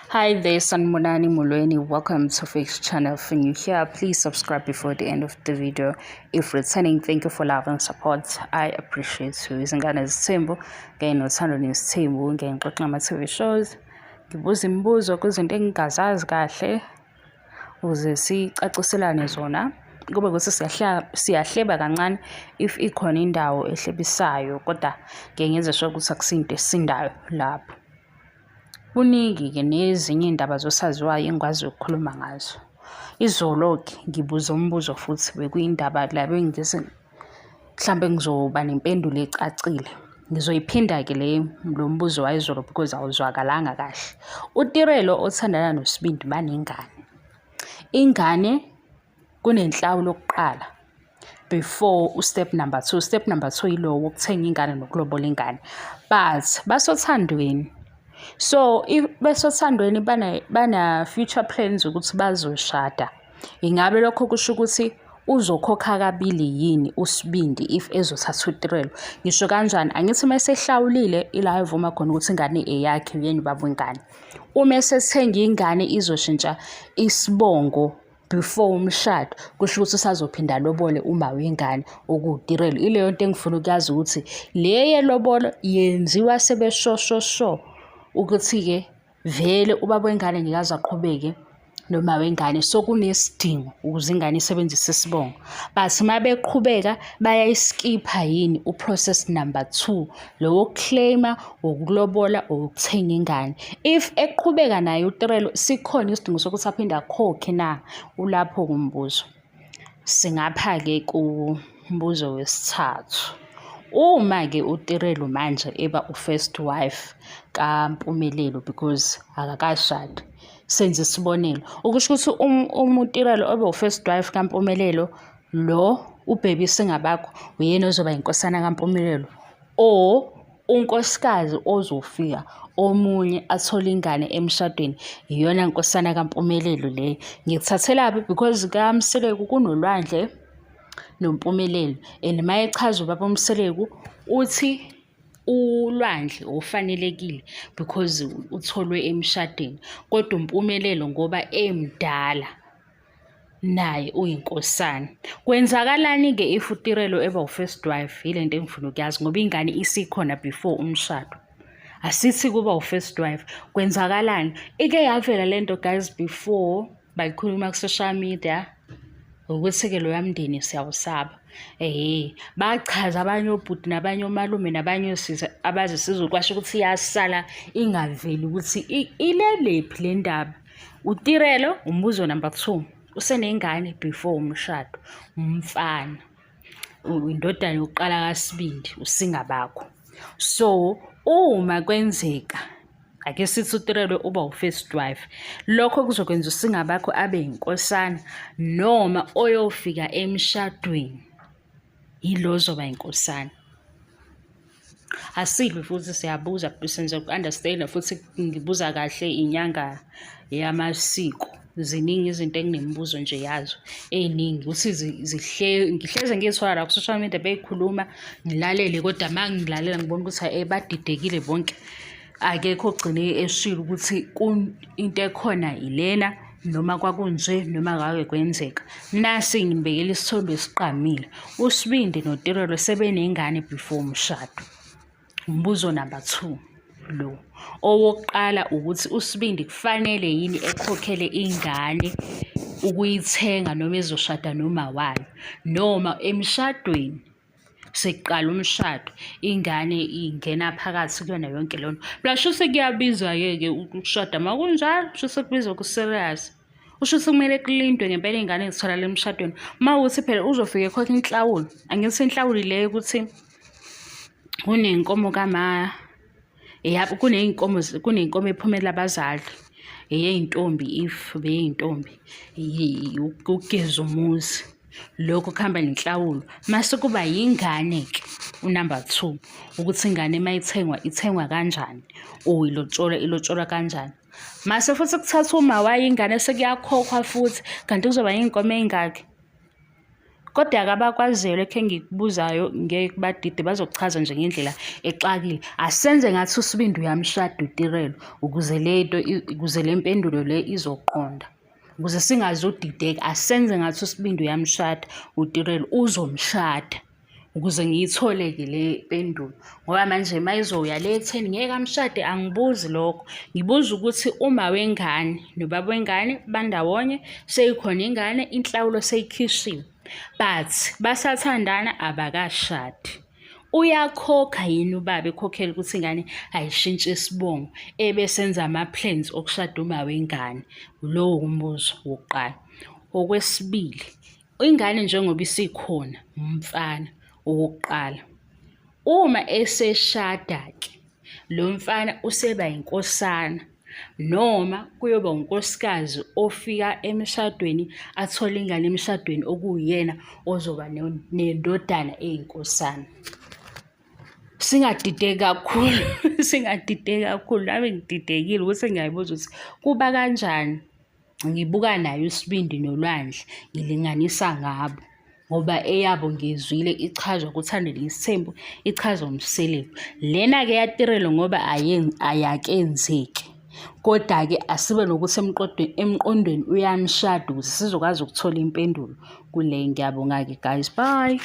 Hi there, Sanibonani Molweni. Welcome to Fix Channel. If you're new here, please subscribe before the end of the video. If returning, thank you for love and support. I appreciate you. Izingane zithembu, ngeke nothando nesithembu, ngeke ngixoxe ngama-TV shows. Ngibuza imibuzo kwizinto engingazazi kahle ukuze sicaciselane zona. Kube ukuthi siyahleba kancane if ikhona indawo ehlebisayo, kodwa ngeke ngenze sure ukuthi akusinto esindayo lapho. Kuningi-ke nezinye iy'ndaba zosaziwayo engikwazi ukukhuluma ngazo. Izolo-ke ngibuze umbuzo futhi bekuyindaba la bengithi mhlampe ngizoba nempendulo ecacile. Ngizoyiphinda-ke le lo mbuzo wayizolo because awuzwakalanga kahle. UTirelo othandana noSibindi banengane. Ingane kunenhlawulo kuqala before u-step number 2. Step number 2 yilowo wokuthenga ingane nokulobola ingane. But basothandweni. So if besothandweni bana future plans ukuthi bazoshada. Ingabe lokho kusho ukuthi uzokhokha kabili yini uSibindi if ezothatha uTirelo? Ngisho kanjani? Angithi uma esehlawulile ila evuma khona ukuthi ingane eyakhe uyena ubaba wengane. Uma esethenga ingane izoshintsha isibongo before umshado, kusho ukuthi usazophinda alobole uma wengane okuwuTirelo. Ileyo nto engifuna ukuyazi ukuthi le yelobolo yenziwa sebeshoshosho ukuthi-ke vele ubaba wengane ngeke aze aqhubeke noma wengane, so kunesidingo ukuze ingane isebenzise isibongo. But uma beqhubeka bayayiskipha yini u-process number 2 lo wokuclaima, wokulobola, owokuthenga ingane. If eqhubeka naye uTirelo, sikhona isidingo sokuthi aphinde akhokhe na? Ulapho kumbuzo. Singapha-ke kumbuzo wesithathu. Uma-ke uTirelo manje eba u-first wife kaMpumelelo because akakashadi, senze isibonelo, ukusho ukuthi uma uTirelo ebe u-first wife kaMpumelelo, lo uBaby Singabakho uyena ozoba inkosana kaMpumelelo, or unkosikazi ozofika omunye athole ingane emshadweni iyona nkosana kaMpumelelo leyo. Ngikuthathelaphi? Because kaMseleku kunoLwandle noMpumelelo and uma echaza ubaba uMseleku uthi uLwandle ufanelekile because utholwe emshadweni, kodwa uMpumelelo ngoba emdala naye uyinkosana. Kwenzakalani-ke if uTirelo eba u-first wife? Yile nto engifuna ukuyazi ngoba ingane isikhona before umshado. Asithi kuba u-first wife, kwenzakalani? Ike yavela le nto guys before bayikhuluma ku-social media ukuthi-ke loya mndeni siyawusaba. Ehhe, bachaza abanye obhuti nabanye omalume nabanye osisi abazisiza kwasho ukuthi iyasala ingaveli ukuthi ilelephi le ndaba. UTirelo umbuzo number 2 usenengane before umshado, umfana, indodana yokuqala kaSibindi uSingabakho. So uma kwenzeka ake sithi uTirelo uba u-first wife, lokho kuzokwenza uSingabakho abe yinkosana noma oyofika emshadweni yilo ozoba yinkosana. Asilwi futhi siyabuza senza uku-understand futhi ngibuza kahle inyanga yamasiko. Ziningi izinto enginemibuzo nje yazo ey'ningi ukuthi ngihleze ngiy'thola la ku-social media bey'khuluma ngilalele, kodwa uma ngilalela ngibona ukuthi badidekile bonke. Akekho ogcine eshilo ukuthi into ekhona ilena noma kwakunje noma ngake kwenzeka. Nasi nginibekela isithombe esiqamile. USibindi noTirelo sebenengane before umshado. Umbuzo number 2 lo. Owokuqala ukuthi uSibindi kufanele yini ekhokhele ingane ukuyithenga noma ezoshada noma wayo, noma emshadweni sekuqala umshado ingane ingena phakathi kuyona yonke leyo nto. Phela shuthi kuyabizwa-ke ke ukushada uma kunjalo, shuthi kubizwa ku-serious. Usho ukuthi kumele kulindwe ngempela iy'ngane zitholakale emshadweni. Uma kuwukuthi phela uzofike ekhokha inhlawulo, angithi inhlawulo ile yokuthi kunenkomo kama, yabo kuney'nkomo kunenkomo ephumela abazali, eyey'ntombi if beyiy'ntombi, ukugeza umuzi. Lokho kuhamba nenhlawulo. Mase kuba yingane-ke unamba 2, ukuthi ingane uma ithengwa ithengwa kanjani or ilotsholwa ilotsholwa kanjani. Mase futhi kuthathwa uma wayo ingane sekuyakhokhwa futhi, kanti kuzoba iy'nkomo ey'ngaki? Kodwa-ke abakwaziyo lokhu engikubuzayo ngeke kubadide bazokuchaza nje ngendlela exakile. Asenze ngathi uSibindi uyamshada uTirelo ukuze le nto ukuze le mpendulo le izoqonda. Ukuze singazodideka asenze ngathi uSibindi uyamshada uTirelo uzomshada. Ukuze ngiyithole-ke le mpendulo ngoba manje uma izoya le ekutheni ngeke amshade angibuzi lokho. Ngibuza ukuthi uma wengane nobaba wengane bandawonye seyikhona ingane inhlawulo seyikhishiwe but basathandana abakashadi. Uyakhokha yini ubaba ekhokhela ukuthi ingane ayishintshe isibongo ebesenza ama-plans okushada uma wengane? Lowo umbuzo wokuqala. Okwesibili, ingane njengoba isikhona umfana owokuqala. Uma eseshada-ke lo mfana useba yinkosana noma kuyoba unkosikazi ofika emshadweni athole ingane emshadweni okuwuyena ozoba nendodana eyinkosana. Singadideki kakhulu, singadideki kakhulu. Nami ngididekile ukuthi ngiyayibuza ukuthi kuba kanjani ngibuka naye uSibindi noLwandle ngilinganisa ngabo ngoba eyabo ngiyizwile ichazwa kuThando Nesithembu, ichazwa uMseleku. Lena-ke yaTirelo ngoba ayakenzeki. Koda-ke asibe nokuthi emqondweni uyamshada ukuze sizokwazi ukuthola impendulo kule. Ngiyabonga-ke guys, bye.